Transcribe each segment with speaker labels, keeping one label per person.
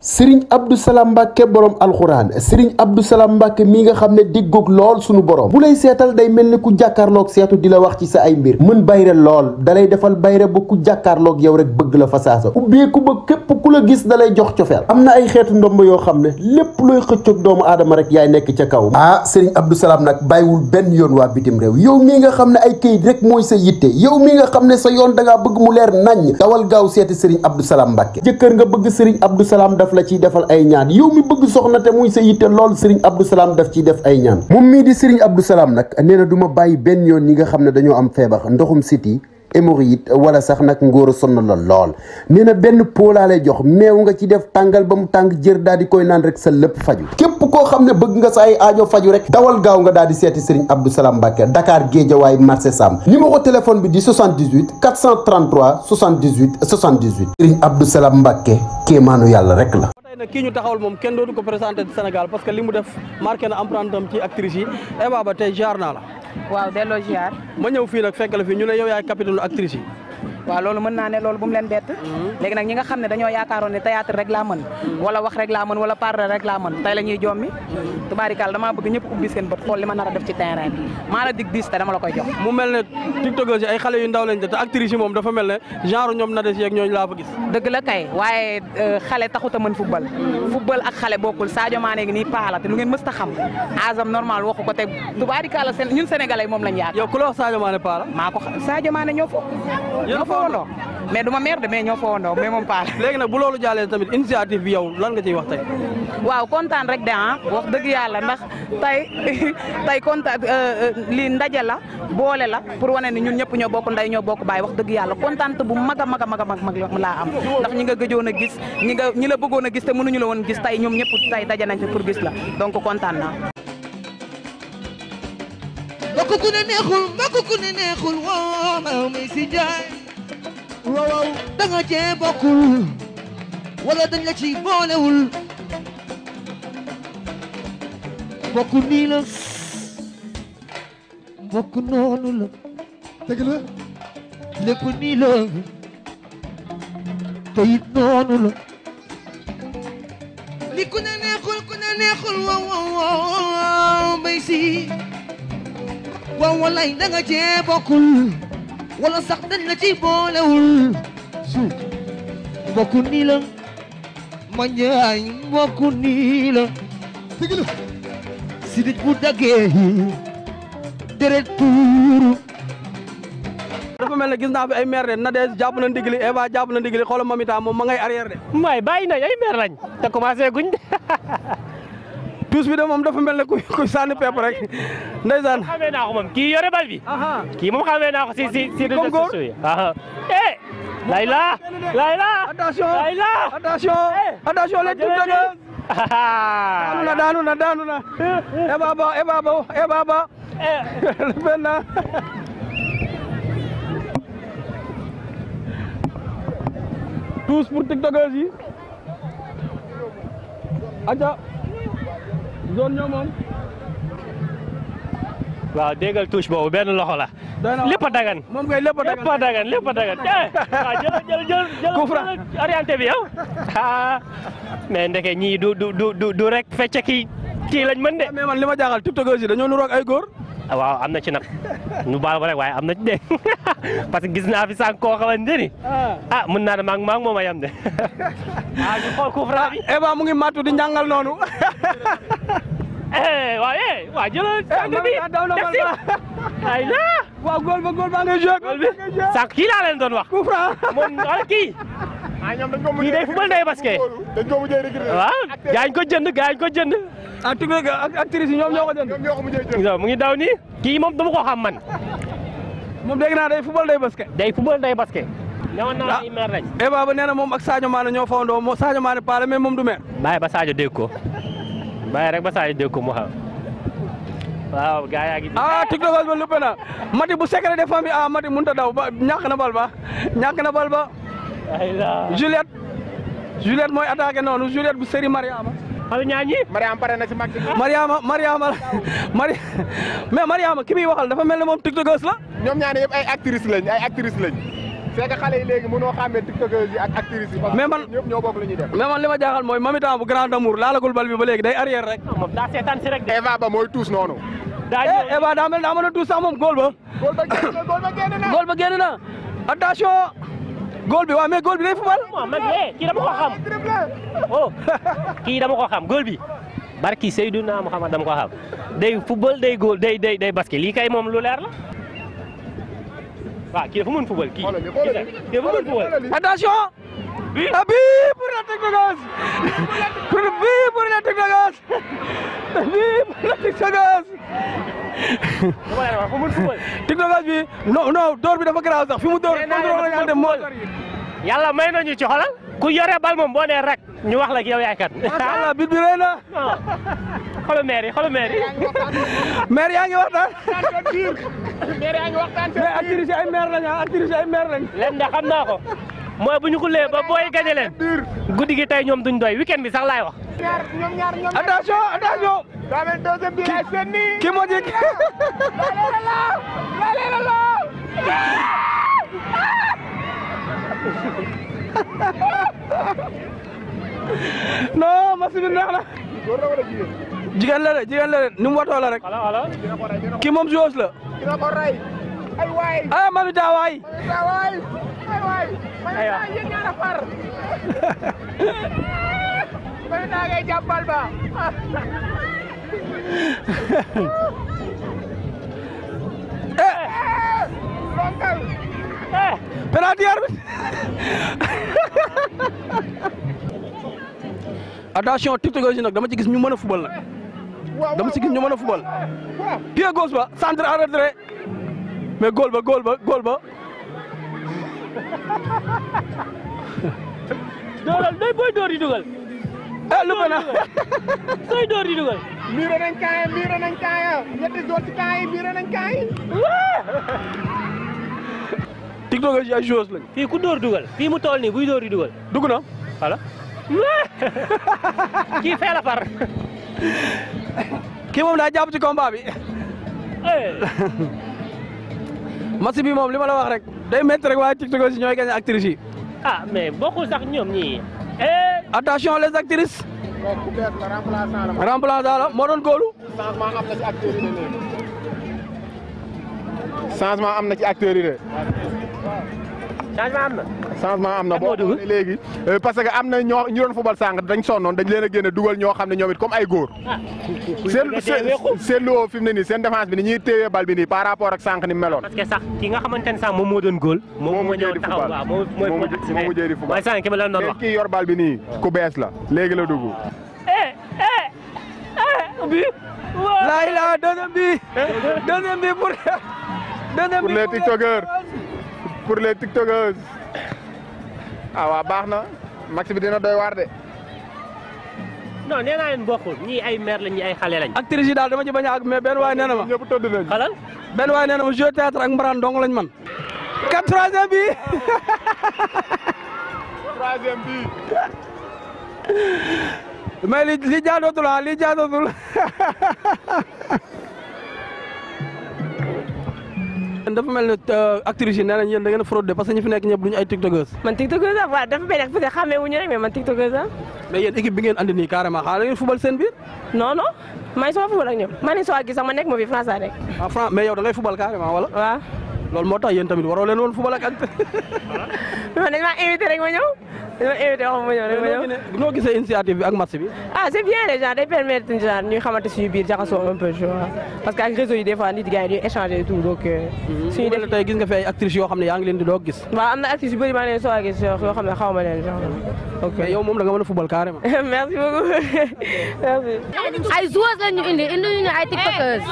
Speaker 1: Serigne Abdou Salam Mbacke borom alxuraan Serigne Abdou Salam Mbacke mi nga xam ne diggoog lool sunu borom bu lay seetal day mel ni ku jàkkaarloog seetu di la wax ci sa ay mbir mën bayre lool dalay defal bayre ba ku jàkkaarloog yow rek bëgg la fa saasa ubbeeku ba képp ku la gis dalay jox cofeel am na ay xeetu ndomb yoo xam ne lépp looy xëccoog doomu aadama rek yaay nekk ca kaw Serigne Abdou Salam nag bàyyiwul benn yoon waa bitim réew yow mii nga xam ne ay këyit rek mooy sa yitte yow mii nga xam ne sa yoon dangaa bëgg mu leer naññ dawal gaaw seeti Serigne Abdou Salam Mbacke jëkkër nga bëgg Serigne Abdou Salam daf la ciy defal ay ñaan yow mi bëgg soxna te muy sa yitte lool Serigne Abdou Salam daf ciy def ay ñaan moom mii di Serigne Abdou Salam nag nee na du ma bàyyi benn yoon ñi nga xam ne dañoo am feebar ndoxum siti hémorroïde wala sax nag ngóor a sonn la lool nee na benn pot laa lay jox meew nga ci def tàngal ba mu tàng jër daal di koy naan rek sa lépp faju képp koo xam ne bëgg nga sa ay aajo faju rek dawal gaaw nga daal di seeti Serigne Abdou Salam Mbacke Dakar Guédiawaye marché Sam numéro téléphone bi di 78 433 78 78 Serigne Abdou Salam Mbacke kéemaanu yàlla rek la.
Speaker 2: nag kii ñu taxawal moom kenn dootu ko présenté ci Sénégal parce que li mu def marqué na empreinte am ci actrice yi Eva Ba tey jaar naa la.
Speaker 3: waaw delloo ziar.
Speaker 2: ma ñëw fii nag fekk la fii ñu ne yow yaay capitaine actrice yi.
Speaker 3: waaw loolu mën naa ne loolu bu mu leen bett. léegi nag ñi nga xam ne dañoo yaakaaroon ne théâtre rek laa mën. wala wax rek laa mën wala parler rek laa mën tey la ñuy jommi. tubaarikaal damaa bëgg ñëpp ubbi seen bët xool li ma nar a def ci terrain bi maa la dig 10 te dama la koy jox.
Speaker 2: mu mel ne tiktokers yi ay xale yu ndaw lañ te actrice yi moom dafa mel ne genre ñoom na des yeeg ñooñu laa fa gis.
Speaker 3: dëgg la kay waaye xale taxut a mën football. football ak xale bokkul Sadio Mané ngi nii paala te lu ngeen mës ta xam asam normal waxu ko te tubaarikaal ñun sénégalais moom lañ yaakaar.
Speaker 2: yow ku la wax Sadio Mané paala.
Speaker 3: maa ko Sadio Mané ñoo fowandoo mais du ma meer de mais ñoo fowandoo mais moom paala.
Speaker 2: léegi nag bu loolu jàllee tamit initiative bi yow lan nga ciy wax tey.
Speaker 3: waaw kontaan rek de wax dëgg yàlla ndax tey kontaan lii ndaje la boole la pour wane ni ñun ñëpp ñoo bokk nday ñoo bokk baay wax dëgg yàlla kontaan bu mag a mag a mag a mag laa am ndax ñi nga gëjoon a gis ñi la bëggoon a gis te mënuñu la woon gis tey ñoom ñëpp tey daje nañ fi pour gis la donc kontaan naa.
Speaker 4: mbokk ku ne neexul woo ma may si jaay waaw da nga cee bokkul wala dañ la ci boolewul mbokk nii la mbokk noonu la dëgg la lépp nii la te it noonu la li ku ne neexul waaw may si waaw walay da nga cee bokkul wala sax dañ la ci boolewul mbokk nii la ma ñaay mbokk nii la dëgg la sidit bu daggee deret tuuru
Speaker 2: dafa mel ne gis naa fi ay maire de Nadège jàpp na ndigli Eva jàpp na ndigli xoolal Mamita moom ma ngay arrière de.
Speaker 5: may bàyyi nañ ay maire lañ te commencé guñ
Speaker 2: tous bi de moom dafa mel ne kuy sànni pepp rek ndeysaan.
Speaker 5: xamee naa ko moom kii yore bal bi. kii moom xamee naa ko si réseaux sociaux yi. Layla.
Speaker 2: attention les tiktokers. daanu na. Eva Ba. Benna. tous pour tiktokers yi. aja zone ñoo moom.
Speaker 5: waaw déggal touche boobu benn loxo la. lépp a dagan.
Speaker 2: moom kay lépp a dagan
Speaker 5: lépp a dagan. waaw jël orienté bi yow. mais ndeke ñii du rek fecce kii lañ mën de.
Speaker 2: mais man li ma jaaxal tiktokers yi dañoo nuroog ay góor.
Speaker 5: waaw am na ci nag nu baal ko rek waaye am na ci de parce que gis naa fi sànq koo xamante ni mën naa ne maa ngi moom a yam de ñu xool coup franc bi.
Speaker 2: Eva mu ngi màttu di njàngal noonu.
Speaker 5: waaw jëlal sànq bi def si ay la
Speaker 2: waaw góol ba ngay joué
Speaker 5: góol bi sànq kii laa leen doon wax
Speaker 2: coup franc
Speaker 5: moom wala kii kii day football day basket waaw gaañ ko jënd
Speaker 2: actrice yi ñoom ñoo ko jënd.
Speaker 5: mu ngi daw nii kii moom dama ko xam man.
Speaker 2: moom dégg naa day football day basket.
Speaker 5: newoon naa ay maire lañ.
Speaker 2: Eva Ba nee na moom ak Sadio Mané ñoo fawandoo Sadio Mané paale mais moom du maire.
Speaker 5: bàyyi ba Sadio dégg ko bàyyi rek ba Sadio dégg ko mu xam waaw gaa yaa ngi.
Speaker 2: tiktokers ba luppe na Mati bu secret de famille Mati mënut a daw ba ñàkk na bal ba. Juliette mooy attaqué noonu Juliette bu série Mariama.
Speaker 5: xam nga ñaañi.
Speaker 6: Mariama pare na si mag.
Speaker 2: mais Mariama ki muy waxal dafa mel ne moom tiktokers la.
Speaker 6: ñoom ñaar yëpp ay actrices lañ. c'est que xale yi léegi mënoo xàmmee tiktokers yi ak actrices yi.
Speaker 2: mais man
Speaker 6: ñëpp ñoo bokk lu ñuy def.
Speaker 2: mais man li ma jaaxal mooy Mamita bu grand amour laalagul bal bi ba léegi day arrière rek.
Speaker 5: moom daa seetaan si rek de.
Speaker 6: Eva ba mooy tuus noonu.
Speaker 2: Eva daa mel daa mën a tuus sax moom góol ba.
Speaker 6: góol ba génn na.
Speaker 2: góol ba génn na attention. góol bi waaw mais góol bi day fubal.
Speaker 5: man kii dama ko xam. oh kii dama ko xam góol bi. barki Seydina Muhammad dama ko xam. day football day góol day basket lii kay moom lu leer la. waaw kii dafa mën football kii. kii dafa mën football.
Speaker 2: attention. bii pour la tiktokers. bii pour la tiktokers. bii pour la tiktokers.
Speaker 5: dama leen wax dafa mën football.
Speaker 2: tiktokers bi non door bi dafa garaaw sax fi mu door.
Speaker 5: yàlla may nañu ci xolal ku yore bal moom boo nee rek ñu wax la ak yow yaay kat.
Speaker 2: macha allah bit bi rëy na.
Speaker 5: xoolal maire yi xoolal maire yi.
Speaker 2: maire yaa ngi waxtaan.
Speaker 6: maire yaa ngi waxtaan.
Speaker 2: mais actrices yi ay maire lañ ah actrices yi ay maire lañ.
Speaker 5: leen de xam naa ko mooy bu ñu xullee ba booy gañe leen guddi gi tey ñoom duñ doy weekend bi sax laay wax.
Speaker 2: attention attention.
Speaker 6: daa mel deuxième bi ay seen nii.
Speaker 2: kii moo jëkk. non match bi neex na. jigéen la de jigéen la de ni mu watoo la rek. kii moom joueuse la.
Speaker 6: dina ko rey. ay waay.
Speaker 2: ah Mamita waay.
Speaker 6: Mamita waay. ay waay. Mamita yéen ñaar a far. Mamita ngay jàppal ba. lonkal.
Speaker 2: penalty arbitre. attention tiktokers yi nag dama ci gis ñu mën a fubal nag. dama ci gis ñu mën a fubal. pied gauche ba centre en retrait mais góol ba góol ba góol ba.
Speaker 5: doolal day booy door di dugal.
Speaker 2: lu ko na.
Speaker 5: sooy door di dugal.
Speaker 6: miire nañ kaaya miire nañ kaaya ñetti door ci kaaya yi miire nañ kaaya.
Speaker 2: tiktokers yi ay joueurs lañ.
Speaker 5: fii ku door dugal fii mu toll nii buy door di dugal.
Speaker 2: dugg na.
Speaker 5: voilà. kii fee la far.
Speaker 2: kii moom daa jàpp ci combat bi. match bi moom li ma la wax rek day métti rek waaye tiktokers yi ñooy gagné actrices yi.
Speaker 5: ah mais bokkul sax ñoom ñii.
Speaker 2: attention les actrices.
Speaker 6: ku bees la remplaçant la.
Speaker 2: remplaçant la moo doon góolu.
Speaker 6: changement am na ci acteurs yi de léegi. changement am na ci acteurs yi de.
Speaker 5: changement am na.
Speaker 6: changement am na boo xoolee léegi parce que am na ñoo ñu doon football sànq dañ sonnoon dañ leen a génne dugal ñoo xam ne ñoom it comme ay góor. seen loo fi mu ne nii seen défense bi ni ñuy téye bal bi nii par rapport ak sànq ni mu meloon.
Speaker 5: parce que sax ki nga xamante ne sax moom moo doon góol.
Speaker 6: moo mujjee di football
Speaker 5: waaw moo mujjee
Speaker 6: di football.
Speaker 5: mooy sànq ki ma leen doon wax.
Speaker 6: kii yor bal bi nii ku bees la léegi la dugg.
Speaker 5: bi.
Speaker 2: laay la deuxième bi pour.
Speaker 6: pour les tiktokers pour les tiktokers. ah waaw baax na match bi dina doy waar de.
Speaker 5: non nee naa leen bokkul ñii ay mère lañ ñii ay xale lañ.
Speaker 2: actrices yi daal dama ci bañ a àgg mais benn waay nee na ma.
Speaker 6: ñëpp tëdd nañ.
Speaker 5: xalal.
Speaker 2: benn waay nee na ma jeu théâtre ak mbaraan dong lañ man. 4e bi.
Speaker 6: 3e bi.
Speaker 2: mais li jaadootul ah li jaadootul. dafa mel ne actrices yi nee nañ yéen da ngeen a fraudé parce que ñi fi nekk ñëpp duñu ay tiktokers.
Speaker 3: man tiktokeuse la waaw dafa mel ne peut-être xamee wuñu rek mais man tiktokeuse la.
Speaker 2: mais yéen équipe bi ngeen andi nii carrément xaaral ngeen fubal seen biir.
Speaker 3: non non maa ngi sama fubal ak ñoom maa ngi soo gis sax ma nekk ma fi France rek.
Speaker 2: ah France mais yow da ngay fubal carrément wala.
Speaker 3: waaw.
Speaker 2: loolu moo tax yéen tamit waroo leen woon fubal ak
Speaker 3: man dañ maa invité rek ma ñëw dañ ma invité wax ma ñëw rek ma ñëw.
Speaker 2: noo gisee initiative bi ak match bi.
Speaker 3: ah c'est bien les gens day permettre genre ñuy xamante suñu biir jaxasoo un peu parce que ak réseau yi des fois nit gars yi ñuy échanger et tout donc.
Speaker 2: suñu def tey gis nga fi ay actrices yoo xam ne yaa ngi leen di doog gis.
Speaker 3: waaw am na actrices yu bëri maa ngi leen soo a gis yoo xam ne xaw ma leen genre. ok
Speaker 2: mais yow moom da nga mën a fubal carrément.
Speaker 3: merci beaucoup merci.
Speaker 7: ay joueuses lañ ñu indi ñu ay tiktokers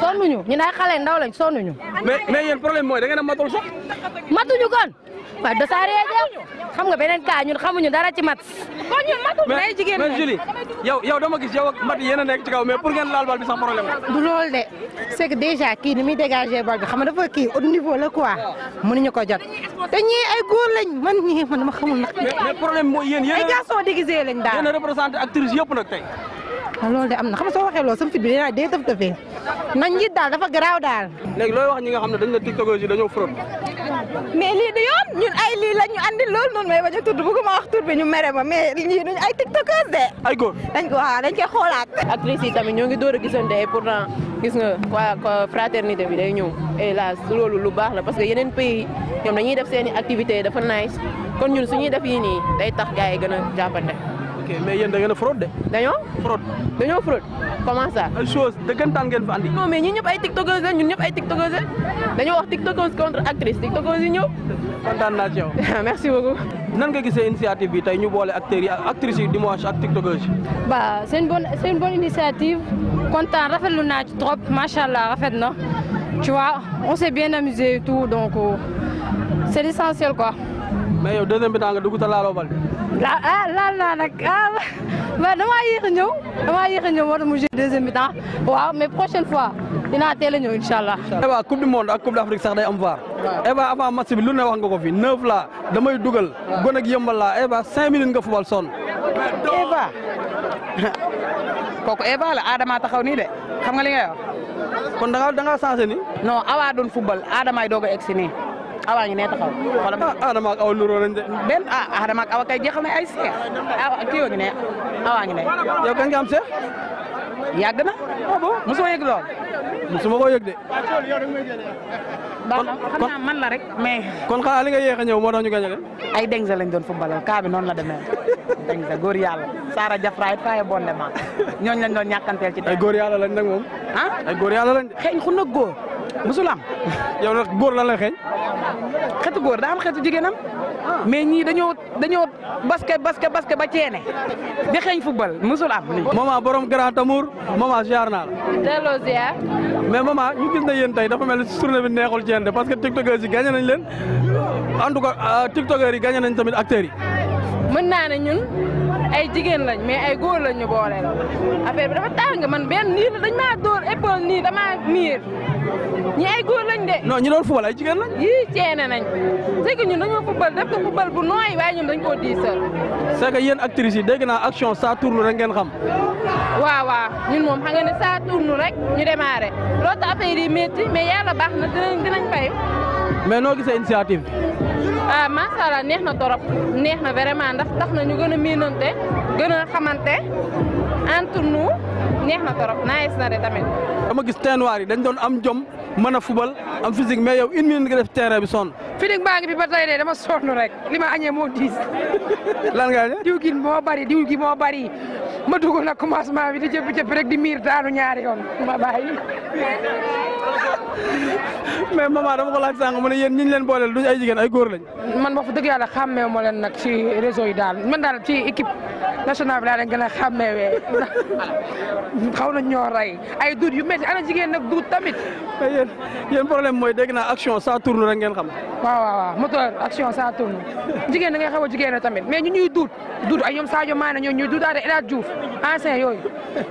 Speaker 7: sonnuñu ñun ay xale ndaw lañ sonnuñu.
Speaker 2: mais yéen problème mooy da ngeen a matul sax.
Speaker 7: matuñu kon waaye dosaare xam nga beneen cas ñun xamuñu dara ci mat. kon ñun matul
Speaker 3: mais jigéen
Speaker 2: mais Julie yow dama gis yow ak mat yéen a nekk ci kaw mais pour ngeen laal bal bi sax problème la.
Speaker 8: du loolu de c'est que déjà kii ni muy dégager bal bi xam nga dafa kii au niveau la quoi mënuñu ko jot te ñii ay góor lañ man dama xamul nag.
Speaker 2: mais problème mooy yéen
Speaker 8: ay garçons déguisés lañ daal.
Speaker 2: yéen a représenté actrice yëpp nag tey.
Speaker 8: loolu de am na xam nga soo waxee loolu sama fit bi day tëf-tëfee nañ njiit daal dafa garaaw daal.
Speaker 2: léegi looy wax ñi nga xam ne dañ la tiktokers yi dañoo fraude.
Speaker 8: mais lii di yoon ñun ay lii la ñu andi lool noonu may bañ a tudd bëgguma wax tur bi ñu mere ma mais lii duñ ay tiktokers de.
Speaker 2: ay góor
Speaker 8: dañ ko waaw dañ koy xoolaat.
Speaker 9: actrices yi tamit ñoo ngi door a gisante et pourtant gis nga waa fraternité bi day ñëw et là loolu lu baax la parce que yeneen pays ñoom dañuy def seen i activités dafa nice kon ñun suñuy def yii nii day tax gars yi gën a jàppante.
Speaker 2: ok mais yéen da ngeen a fraude de.
Speaker 9: dañoo fraude comment ça.
Speaker 2: ay chose dëggantaan ngeen fa andi.
Speaker 9: non mais ñun ñëpp ay tiktokers la ñun ñëpp ay tiktokers la dañoo wax tiktokers contre actrice tiktokers yi ñëw.
Speaker 2: kontaan naa ci yow.
Speaker 9: merci beaucoup.
Speaker 2: nan nga gisee initiative bi tey ñu boole acteurs yi ak actrices yi dimanche ak tiktokers yi.
Speaker 7: Bah c'est une bonne initiative kontaan rafetlu naa ci trop macha allah rafet na tu vois on s'est bien amusé et tout donc c'est l'essentiel quoi.
Speaker 2: mais yow deuxième bi-temps nga dugg ta laaloo bal.
Speaker 7: laal naa nag mais damaa yéex a ñëw moo tax mu joué deuxième mi-temps waaw mais prochaine fois dinaa teel a ñëw incha allah.
Speaker 2: Eva coupe du monde ak coupe d'Afrique sax day am VAR. Eva avant match bi lu ne wax nga ko fi 9 la damay dugal. gone ak yëmbal la Eva 5 minutes nga fubal sonn.
Speaker 3: Eva kooku Eva la Adama taxaw nii de xam nga li ngay wax.
Speaker 2: kon da nga changé ni.
Speaker 3: non Awa doon football Adama ay doog a egg si nii Awa ngi ne taxaw.
Speaker 2: Adama ak Awa nuroo nañ de.
Speaker 3: benn Adama ak Awa kay jeexal na ay seex kii yoo ngi ne Awa ngi ne.
Speaker 2: yow kañ nga am seex.
Speaker 3: yàgg na.
Speaker 2: ah bon
Speaker 3: mosoo yëg lool.
Speaker 2: mosuma ko yëg de.
Speaker 3: kon xam naa man la rek mais.
Speaker 2: kon xanaa li nga yéex a ñëw moo tax ñu gañe leen.
Speaker 3: ay Dengsa lañ doon footballal kaa bi noonu la demee Dengsa góor yàlla Sara Jafra it faaye bondement ñooñu lañ doon ñàkkanteel ci.
Speaker 2: ay góor yàlla lañ nag moom.
Speaker 3: ah
Speaker 2: ay góor yàlla lañ.
Speaker 3: xeeñ xun nag góor musul am.
Speaker 2: yow nag góor lan lay xeeñ.
Speaker 3: xeetu góor daa am xeetu jigéenam. mais ñii dañoo basket ba ceene di xeeñ football musul am.
Speaker 2: maman borom grand amour maman ziar naa la.
Speaker 7: delloo ziar.
Speaker 2: mais maman ñu gis na yéen tey dafa mel ni journée bi neexul ci yéen de parce que tiktokers yi gagné nañ leen en tout cas tiktokers yi gagné nañ tamit acteurs yi.
Speaker 7: mën naa ne ñun ay jigéen lañ mais ay góor lañ ñu booleel affaire bi dafa tàng man benn nii la dañ maa dóor épaule nii damaa miir ñi ay góor lañ de.
Speaker 2: non ñi doon fubal ay jigéen lañ.
Speaker 7: yii ceene nañ c'est que ñun dañoo fubal def ko fubal bu nooy waaye ñun dañ koo diisal.
Speaker 2: c'est que yéen actrices yi dégg naa action ça tourne rek ngeen xam.
Speaker 7: waaw ñun moom xam nga ne ça tourne rek ñu démarré loolu tax affaire yi métti mais yàlla baax na dinañ fay.
Speaker 2: mais noo gisee initiative bi.
Speaker 7: ah macha allah neex na torop neex na vraiment ndax tax na ñu gën a miinante gën a xamante entre nous neex na torop nice na de tamit.
Speaker 2: dama gis teenwaar yi dañ doon am jom mën a fubal am physique mais yow une minute nga def terrain bi sonn.
Speaker 8: physique baa ngi fi ba tey de dama sonn rek li ma añee moo diis.
Speaker 2: lan nga añee.
Speaker 8: diw gi moo bari ma dugg nag commencement bi di jëpp rek di miir daanu ñaari yoon ma bàyyi.
Speaker 2: mais maman dama ko laaj sànq mu ne yéen ñi ñu leen booleel duñ ay jigéen ay góor lañ.
Speaker 8: man wax dëgg yàlla xàmmee moo leen nag ci réseau yi daal man daal ci équipe nationale bi laa leen gën a xàmmeewee xaw nañ ñoo rey ay duut yu métti ana jigéen nag duut tamit.
Speaker 2: yéen problème mooy dégg naa action ça tourne rek ngeen xam.
Speaker 8: waaw moteur action ça tourne jigéen da ngay xaw a jigéen tamit mais ñu ñuy duut ay ñoom Sadio Mané ñoo ñuy duutaate El Hadj Diouf ancien yooyu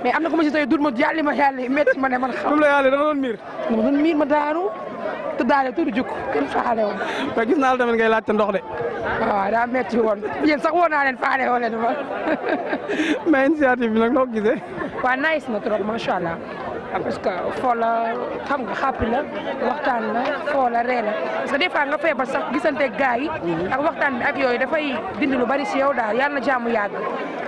Speaker 8: mais am na ko ma si tey duut ma yàlli métti ma ne man xam.
Speaker 2: la yàlla da nga doon miir.
Speaker 8: dama doon miir ma daanu te daale tuuti jukk kenn faale woon.
Speaker 2: mais gis naa la tamit ngay laajte ndox de.
Speaker 8: waaw daa métti woon yéen sax woo naa leen faale woo leen ma.
Speaker 2: mais initiative bi nag noo ko gisee.
Speaker 8: waaw nice na trop macha allah parce que foo la xam nga xàppi la waxtaan la foo la ree la parce que des fois nga feebar sax gisante gars yi ak waxtaan bi ak yooyu dafay dindi lu bari si yow daal yàlla na jàmm yàgg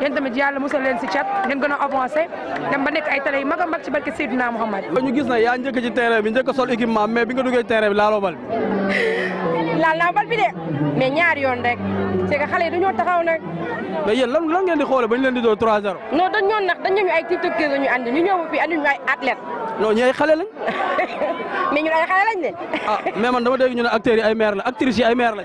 Speaker 8: yéen tamit yàlla musal leen si cat ngeen gën a avancé dem ba nekk ay télé yu mag a mag ci barke Seydina Mouhamad.
Speaker 2: ñu gis na yaa njëkk ci terrain bi njëkk a sol équipement mais bi nga duggee ci terrain bi laaloo bal bi.
Speaker 7: laal naa bal bi de mais ñaari yoon rek c'est que xale yi dañoo taxaw nag.
Speaker 2: mais yéen lan ngeen di xoole ba ñu leen di doo 3-0.
Speaker 7: non dañ ñoo nax dañ ñu ay tiktokers la ñu andi ñu ñëw fi andi ñu ay athlètes.
Speaker 2: non ñi ay xale lañ.
Speaker 7: mais ñun ay xale lañ de.
Speaker 2: ah mais man dama dégg ñu ne acteurs yi ay maire la actrices yi ay maire lañ.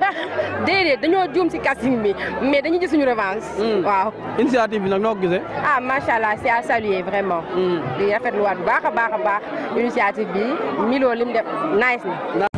Speaker 7: déedéet dañoo juum si casting bi mais dañuy gis suñu revanche. waaw
Speaker 2: initiative bi nag noo ko gisee.
Speaker 7: ah macha allah c'est à saluer vraiment. di rafetluwaat bu baax a baax initiative bi Milo lim def nice na.